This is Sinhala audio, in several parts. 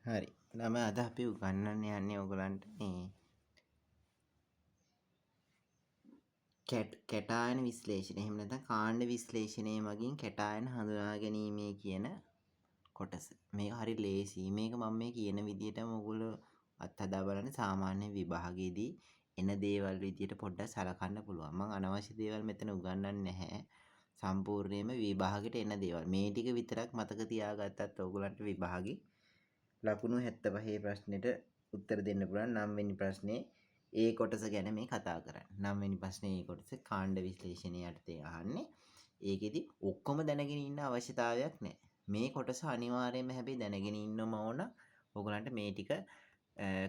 හරි. ළමයි, අද අපි උගන්වන්න යන්නේ ඔයගලන්ට මේ කැටායන විශ්ලේෂණය, එහෙම නැත්නම් කාණ්ඩ විශ්ලේෂණය මගින් කැටායන හඳුනා ගැනීමේ කියන කොටස. මේක හරි ලේසි. මේක මම මේ කියන විදිහටම ඔයගොල්ලෝ අත්හදා බලන්න. සාමාන්‍ය විභාගයේදී එන දේවල් විදිහට පොඩ්ඩක් සලකන්න පුළුවන්. මං අනවශ්‍ය දේවල් මෙතන උගන්වන්නේ නැහැ. සම්පූර්ණයෙන්ම විභාගෙට එන දේවල්. මේ ටික විතරක් මතක තියාගත්තත් ඔයගොල්ලන්ට විභාගේ ලකුණු 75 ප්‍රශ්නෙට උත්තර දෙන්න පුළුවන්. 9 වෙනි ප්‍රශ්නේ ඒ කොටස ගැන මේ කතා කරන්නේ. 9 වෙනි ප්‍රශ්නේ ඒ කොටස කාණ්ඩ විශ්ලේෂණය යටතේ අහන්නේ. ඒකෙදි ඔක්කොම දැනගෙන ඉන්න අවශ්‍යතාවයක් නැහැ. මේ කොටස අනිවාර්යයෙන්ම හැබැයි දැනගෙන ඉන්නම ඕන. ඔයගොල්ලන්ට මේ ටික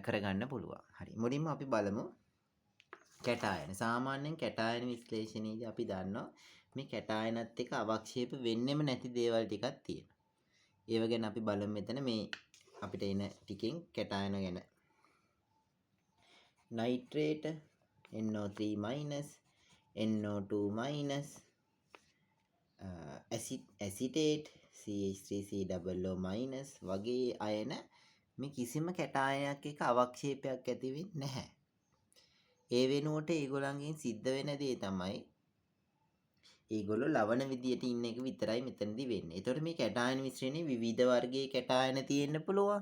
කරගන්න පුළුවන්. හරි. මුලින්ම අපි බලමු කැටායන. සාමාන්‍යයෙන් කැටායන විශ්ලේෂණයේදී අපි දන්නවා මේ කැටායනත් එක්ක අවක්ෂේප වෙන්නෙම නැති දේවල් ටිකක් තියෙනවා. ඒව ගැන අපි බලමු මෙතන මේ අපිට එන ටිකෙන් කැටායන ගැන. Nitrate NO3-, NO2-, acetate CH3COO- වගේ අයන මේ කිසිම කැටායනයක් එක්ක අවක්ෂේපයක් ඇති වෙන්නේ නැහැ. ඒ වෙනුවට ඒගොල්ලන්ගෙන් සිද්ධ වෙන දේ තමයි ඒගොල්ලෝ ලවණ විදියට ඉන්න එක විතරයි මෙතනදී වෙන්නේ. ඒතකොට මේ කැටායන මිශ්‍රණයේ විවිධ වර්ගයේ කැටායන තියෙන්න පුළුවන්.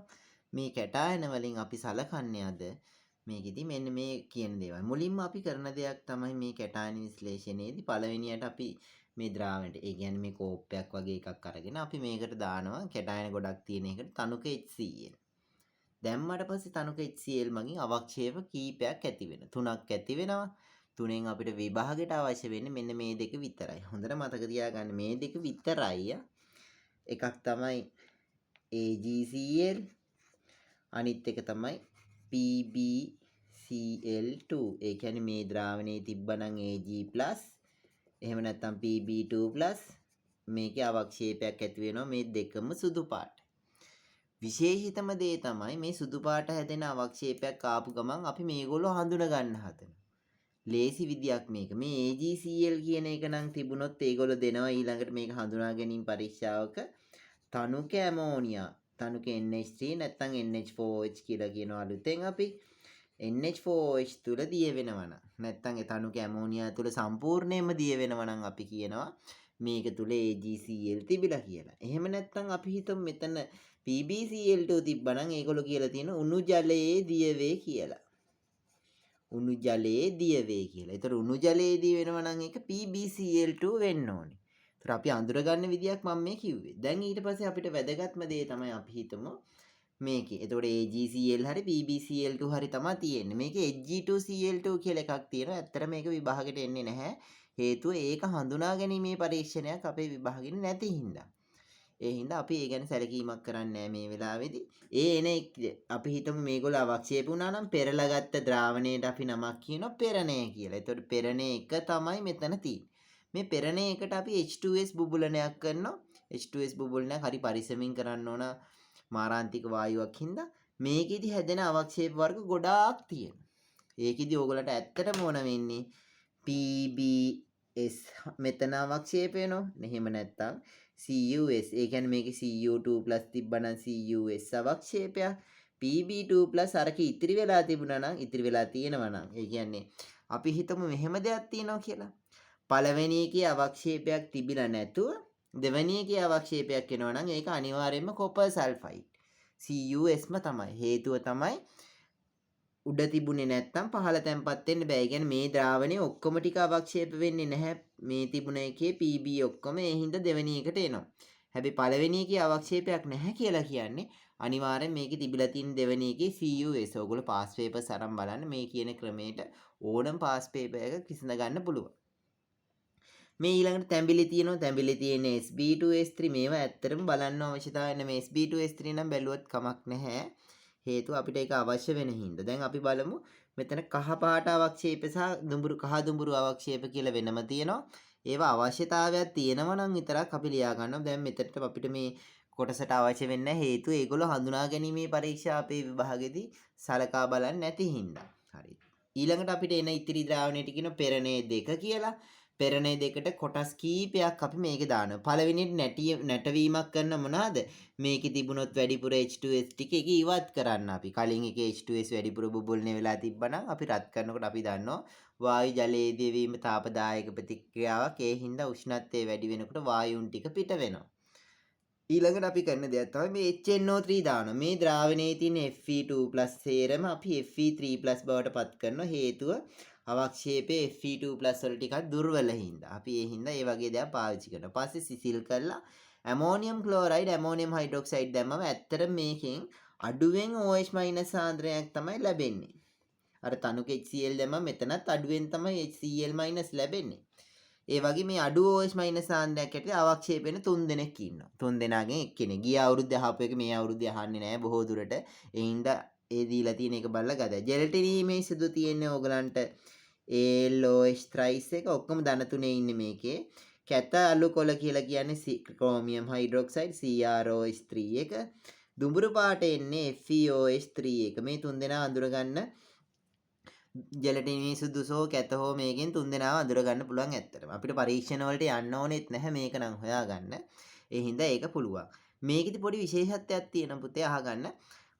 මේ කැටායන වලින් අපි සලකන්නේ අද මේකෙදි මෙන්න මේ කියන දේවල්. මුලින්ම අපි කරන දෙයක් තමයි මේ කැටායන විශ්ලේෂණයේදී පළවෙනියට අපි මේ ද්‍රාවණයට, ඒ කියන්නේ මේ කෝප්පයක් වගේ එකක් අරගෙන අපි මේකට දානවා කැටායන ගොඩක් තියෙන එකට තනුක HCl. දැම්මට පස්සේ තනුක HCl මගින් අවක්ෂේප කීපයක් ඇති වෙනවා. තුනක් ඇති වෙනවා. තුනෙන් අපිට විභාගයට අවශ්‍ය වෙන්නේ මෙන්න මේ දෙක විතරයි. හොඳට මතක තියාගන්න මේ දෙක විතරයි. එකක් තමයි AgCl, අනිත් එක තමයි PbCl2. ඒ කියන්නේ මේ ද්‍රාවණයේ තිබ්බනම් Ag+, එහෙම නැත්නම් Pb2+, මේකේ අවක්ෂේපයක් ඇති වෙනවා. මේ දෙකම සුදු පාට. විශේෂිතම දේ තමයි මේ සුදු පාට හැදෙන අවක්ෂේපයක් ආපු ගමන් අපි මේගොල්ලෝ හඳුන ගන්න හදනවා. ලේසි විදියක් මේක. මේ AgCl කියන එක නම් තිබුණොත් ඒගොල්ලෝ දෙනවා ඊළඟට මේක හඳුනා ගැනීම පරීක්ෂාවක තනුක ඇමෝනියා, තනුක NH3 නැත්නම් NH4OH කියලා කියනවා අලුතෙන් අපි. NH4OH තුල දිය වෙනවා නම්, නැත්නම් ඒ තනුක ඇමෝනියා තුල සම්පූර්ණයෙන්ම දිය වෙනවා නම් අපි කියනවා මේක තුල AgCl තිබිලා කියලා. එහෙම නැත්නම් අපි හිතමු මෙතන PbCl2 තිබ්බනම් ඒගොල්ලෝ කියලා තියෙන උණු ජලයේ දිය වේ කියලා. උණු ජලයේ දිය වේ කියලා. ඒතර උණු ජලයේ දිය වෙනවා නම් ඒක PbCl2 වෙන්න ඕනේ. ඒතර අපි අඳුරගන්න විදියක් මම මේ කිව්වේ. දැන් ඊට පස්සේ අපිට වැදගත්ම දේ තමයි අපි හිතමු මේකේ. එතකොට AgCl හරි PbCl2 හරි තමයි තියෙන්නේ. මේකේ Hg2Cl2 කියලා එකක් තියෙනවා. ඇත්තට මේක විභාගෙට එන්නේ නැහැ. හේතුව ඒක හඳුනා ගැනීමේ පරීක්ෂණයක් අපේ විභාගෙ නැති හින්දා. ඒ හින්දා අපි ඒ ගැන සැලකීමක් කරන්නේ නැහැ මේ වෙලාවේදී. ඒ එන අපි හිතමු මේගොල්ලෝ අවක්ෂේප වුණා නම් පෙරලා ගත්ත ද්‍රාවණයට අපි නමක් කියනවා පෙරණය කියලා. එතකොට පෙරණය එක තමයි මෙතන තියෙන්නේ. මේ පෙරණය එකට අපි H2S බුබුලනයක් කරනවා. H2S බුබුලනයක් හරි පරිස්සමින් කරන්න ඕන, මාරාන්තික වායුවක් හින්දා. මේකෙදි හැදෙන අවක්ෂේප වර්ග ගොඩාක් තියෙනවා. ඒකෙදි ඕගොල්ලන්ට ඇත්තටම ඕන වෙන්නේ PbS මෙතන අවක්ෂේප වෙනවා. එහෙම නැත්තම් CuS, ඒ කියන්නේ මේකේ Cu2+ තිබ්බනම් CuS අවක්ෂේපයක්. Pb2+ අරක ඉතිරි වෙලා තිබුණා නම්, ඉතිරි වෙලා තියෙනවා නම්, ඒ කියන්නේ අපි හිතමු මෙහෙම දෙයක් තියෙනවා කියලා. පළවෙනි එකේ අවක්ෂේපයක් තිබිලා නැතුව දෙවෙනි එකේ අවක්ෂේපයක් එනවා නම් ඒක අනිවාර්යයෙන්ම කොපර් සල්ෆයිඩ් CuS ම තමයි. හේතුව තමයි උඩ තිබුණේ නැත්තම් පහළ තැන්පත් වෙන්න බෑ. ඒ කියන්නේ මේ ද්‍රාවණය ඔක්කොම ටික අවක්ෂේප වෙන්නේ නැහැ. මේ තිබුණ එකේ Pb ඔක්කොම ඒ හින්දා දෙවෙනි එකට එනවා. හැබැයි පළවෙනි එකේ අවක්ෂේපයක් නැහැ කියලා කියන්නේ අනිවාර්යෙන් මේකේ තිබිලා තියෙන දෙවෙනි එකේ CuS. ඔයගොල්ලෝ පාස් පේපර්ස් අරන් බලන්න මේ කියන ක්‍රමයට ඕනම පාස් පේපර් එකක් විසඳ ගන්න පුළුවන්. මේ ඊළඟට තැඹිලි තියෙනවා. තැඹිලි තියෙන Sb2S3. මේවා ඇත්තටම බලන්න අවශ්‍යතාවය නැහැ. මේ Sb2S3 නම් බැලුවත් කමක් නැහැ. හේතුව අපිට ඒක අවශ්‍ය වෙන හින්දා. දැන් අපි බලමු මෙතන කහ පාට අවක්ෂේප සහ දුඹුරු කහ දුඹුරු අවක්ෂේප කියලා වෙනම තියෙනවා. ඒවා අවශ්‍යතාවයක් තියෙනවා නම් විතරක් අපි ලියා ගන්නවා. දැන් මෙතනට අපිට මේ කොටසට අවශ්‍ය වෙන්නේ නැහැ. හේතුව ඒගොල්ලෝ හඳුනා ගැනීමේ පරීක්ෂා අපේ විභාගෙදී සලකා බලන්නේ නැති හින්දා. හරි. ඊළඟට අපිට එන ඉතිරි ද්‍රාවණයට කියන පෙරණේ දෙක කියලා. පෙරණේ දෙකට කොටස් කීපයක් අපි මේකේ දානවා. පළවෙනිට නැටවීමක් කරන මොනවාද? මේකේ තිබුණොත් වැඩිපුර H2S ටික ඒක ඉවත් කරන්න අපි. කලින් එකේ H2S වැඩිපුර බුබුල්නේ වෙලා තිබ්බනම් අපි රත් කරනකොට අපි දන්නවා වායු ජලයේ දියවීම තාපදායක ප්‍රතික්‍රියාවක්. ඒ හින්දා උෂ්ණත්වය වැඩි වෙනකොට වායුන් ටික පිට වෙනවා. ඊළඟට අපි කරන දෙයක් තමයි මේ HNO3 දානවා. මේ ද්‍රාවණයේ තියෙන Fe2+ සේරම අපි Fe3+ බවට පත් කරනවා. හේතුව අවක්ෂේපයේ Fe2+ වල ටිකක් දුර්වල හින්දා. අපි ඒ හින්දා ඒ වගේ දෙයක් පාවිච්චි කරනවා. පස්සේ සිසිල් කරලා ඇමෝනියම් ක්ලෝරයිඩ්, ඇමෝනියම් හයිඩ්‍රොක්සයිඩ් දැම්මම ඇත්තට මේකෙන් අඩුවෙන් OH- සාන්ද්‍රණයක් තමයි ලැබෙන්නේ. අර තනුක HCl දැම්මම මෙතනත් අඩුවෙන් තමයි HCl- ලැබෙන්නේ. ඒ වගේ මේ අඩු OH- සාන්ද්‍රණයක් ඇටියට අවක්ෂේප වෙන තුන් දෙනෙක් ඉන්නවා. තුන් දෙනාගෙන් එක්කෙනෙක්. ගිය අවුරුද්දේ අහපු එක මේ අවුරුද්දේ අහන්නේ නෑ බොහෝ දුරට. ඒ හින්දා ඒ දීලා තියෙන එක බලලා ගන්න. ජෙලටිනීමේ සුදු තියෙන්නේ ඕගලන්ට AlOH thrice එක ඔක්කොම ධන තුනේ ඉන්නේ මේකේ. කැත අලු කොළ කියලා කියන්නේ ක්‍රෝමියම් හයිඩ්‍රොක්සයිඩ් CrOH3 එක. දුඹුරු පාට එන්නේ FeOH3 එක. මේ තුන් දෙනා අඳුරගන්න ජෙලටිනී සුදුසෝ කැත හෝ මේකෙන් තුන් දෙනාව අඳුර ගන්න පුළුවන් ඇත්තටම. අපිට පරීක්ෂණ වලට යන්න ඕනෙත් නැහැ මේක නම් හොයාගන්න. ඒ හින්දා ඒක පුළුවන්. මේකෙදි පොඩි විශේෂත්වයක් තියෙනවා පුතේ අහගන්න.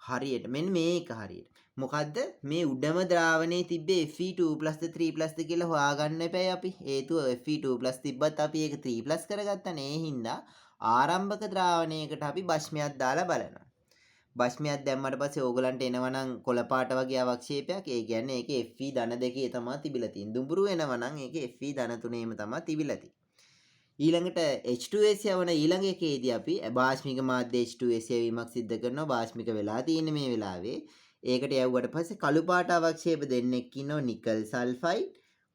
හරියට මෙන්න මේක හරියට. මොකද්ද මේ උඩම ද්‍රාවණයේ තිබ්බේ Fe2+ ද 3+ ද කියලා හොයාගන්න එපැයි අපි. හේතුව Fe2+ තිබ්බත් අපි ඒක 3+ කරගත්තානේ. ඒ හින්දා ආරම්භක ද්‍රාවණයකට අපි භස්මයක් දාලා බලනවා. භස්මයක් දැම්මට පස්සේ ඕගලන්ට එනවනම් කොළ පාට වගේ අවක්ෂේපයක්. ඒ කියන්නේ ඒකේ Fe ධන දෙකේ තමයි තිබිලා තියෙන්නේ. දුඹුරු එනවනම් ඒකේ Fe ධන තුනේම තමයි තිබිලා තියෙන්නේ. ඊළඟට H2S යවන ඊළඟ එකේදී අපි භාෂ්මික මාධ්‍ය H2S යැවීමක් සිද්ධ කරනවා. භාෂ්මික වෙලා තියෙන්නේ මේ වෙලාවේ. ඒකට යවුවට පස්සේ කළු පාට අවක්ෂේප දෙන්නෙක් ඉන්නවා, නිකල් සල්ෆයිඩ්,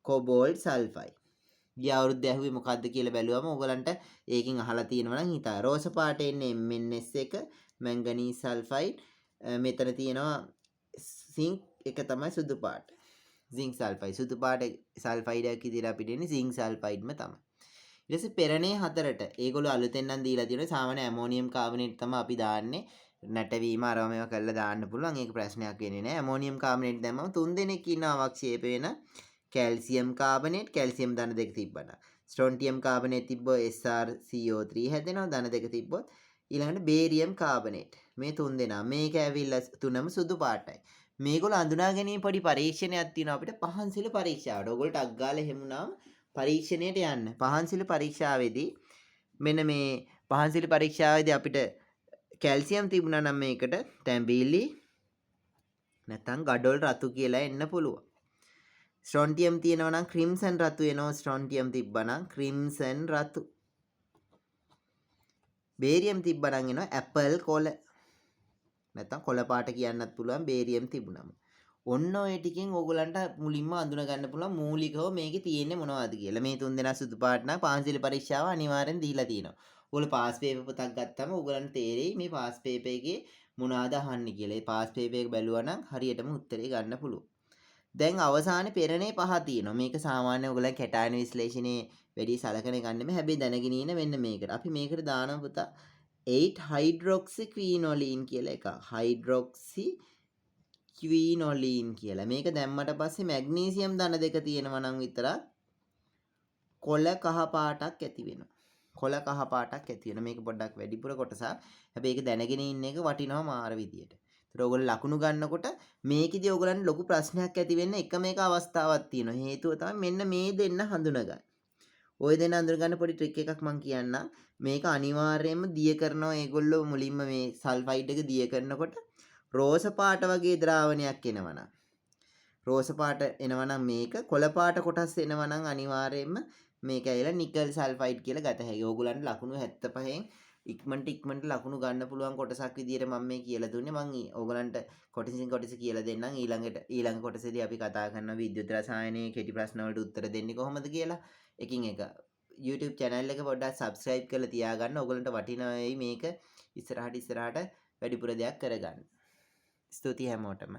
කොබෝල්ට් සල්ෆයිඩ්. ගිය අවුරුද්දේ ඇහුවේ මොකද්ද කියලා බැලුවම ඕගලන්ට ඒකෙන් අහලා තියෙනවා නම් හිතා. රෝස පාට එන්නේ MnS එක, මැංගනීස් සල්ෆයිඩ්. මෙතන තියෙනවා සිංක් එක තමයි සුදු පාට. Sync sulphide. සුදු පාට සල්ෆයිඩ් එකක් විදිහට අපිට එන්නේ සිංක් සල්ෆයිඩ්ම තමයි. ඊට පස්සේ පෙරණේ හතරට ඒගොල්ලෝ අලුතෙන් නම් දීලා තියෙනවා. සාමාන්‍ය ඇමෝනියම් කාබනේට් තමයි අපි දාන්නේ. නැටවීම අරවා මේවා කරලා දාන්න පුළුවන්. ඒක ප්‍රශ්නයක් වෙන්නේ නෑ. ඇමෝනියම් කාබනේට් දැම්මම තුන් දෙනෙක් ඉන්න අවක්ෂේප වෙන කැල්සියම් කාබනේට්, කැල්සියම් ධන දෙක තිබ්බනම්. ස්ට්‍රොන්ටියම් කාබනේට් තිබ්බොත් SrCO3 හැදෙනවා ධන දෙක තිබ්බොත්. ඊළඟට බේරියම් කාබනේට්. මේ තුන් දෙනා මේක ඇවිල්ලා තුනම සුදු පාටයි. මේගොල්ලෝ අඳුනා ගැනීම පොඩි පරීක්ෂණයක් තියෙනවා අපිට පහන්සිලු පරීක්ෂාවට. ඔයගොල්ලෝ ටක් ගාලා එහෙම වුණාම පරීක්ෂණයට යන්න. පහන්සිලු පරීක්ෂාවේදී මෙන්න මේ පහන්සිලු පරීක්ෂාවේදී අපිට කැල්සියම් තිබුණා නම් මේකට තැඹිලි නැත්නම් ගඩොල් රතු කියලා එන්න පුළුවන්. ස්ට්‍රොන්ටියම් තියෙනවා නම් ක්‍රිම්සන් රතු එනවා. ස්ට්‍රොන්ටියම් තිබ්බා නම් ක්‍රිම්සන් රතු. බේරියම් තිබ්බා නම් එනවා ඇපල් කොළ. නැත්නම් කොළ පාට කියන්නත් පුළුවන් බේරියම් තිබුණම. ඔන්න ඔය ටිකෙන් ඕගොල්ලන්ට මුලින්ම අඳුන ගන්න පුළුවන් මූලිකව මේකේ තියෙන්නේ මොනවද කියලා. මේ තුන් දෙනා සුදු පාට නම් පන්සිල් පරීක්ෂාව අනිවාර්යෙන් දීලා තියෙනවා. ඔයගොල්ලෝ පාස් පේපර් පොතක් ගත්තම ඕගොල්ලන්ට තේරෙයි මේ පාස් පේපර් එකේ මොනවද අහන්නේ කියලා. ඒ පාස් පේපර් එක බැලුවා නම් හරියටම උත්තරේ ගන්න පුළුවන්. දැන් අවසානයේ පෙරණේ පහ තියෙනවා. මේක සාමාන්‍ය ඔයගොල්ලන් කැටායන විශ්ලේෂණයේ වැඩි සලකන එකක් නෙමෙයි. හැබැයි දැනගෙන ඉන්න මෙන්න මේකට. අපි මේකට දානවා පුතා 8 හයිඩ්‍රොක්සි ක්විනොලින් කියලා එකක්. හයිඩ්‍රොක්සි ක්විනොලින් කියලා. මේක දැම්මට පස්සේ මැග්නීසියම් ධන දෙක තියෙනවා නම් විතරක් කොළ කහ පාටක් ඇති වෙනවා. කොළ කහ පාටක් ඇති වෙනවා. මේක පොඩ්ඩක් වැඩිපුර කොටසක්. හැබැයි ඒක දැනගෙන ඉන්න එක වටිනවා මාර විදියට. ඒතර ඔයගොල්ලෝ ලකුණු ගන්නකොට මේකෙදි ඔයගොල්ලන්ට ලොකු ප්‍රශ්නයක් ඇති වෙන්න එකම එක අවස්ථාවක් තියෙනවා. හේතුව තමයි මෙන්න මේ දෙන්න හඳුනගන්න. ඔය දෙන්න අඳුනගන්න පොඩි ට්‍රික් එකක් මං කියන්නම්. මේක අනිවාර්යයෙන්ම දිය කරනවා ඒගොල්ලෝ මුලින්ම මේ සල්ෆයිඩ් එක දිය කරනකොට රෝස පාට වගේ ද්‍රාවණයක් එනවනම්, රෝස පාට එනවනම් මේක කොළ පාට කොටස් එනවනම් අනිවාර්යයෙන්ම මේක ඇවිල්ලා නිකල් සල්ෆයිඩ් කියලා ගත හැකියි. ඕගොල්ලන්ට ලකුණු 75න් ඉක්මනට ඉක්මනට ලකුණු ගන්න පුළුවන් කොටසක් විදියට මම මේ කියලා දුන්නේ. මං ඕගොල්ලන්ට කොටසින් කොටස කියලා දෙන්නම්. ඊළඟ කොටසේදී අපි කතා කරන විද්‍යුත් රසායනයේ කෙටි ප්‍රශ්න වලට උත්තර දෙන්නේ කොහොමද කියලා. එකින් එක YouTube channel එක පොඩ්ඩක් subscribe කරලා තියාගන්න. ඕගොල්ලන්ට වටිනා වෙයි මේක ඉස්සරහට ඉස්සරහට වැඩිපුර දෙයක් කරගන්න. ස්තුතියි හැමෝටම.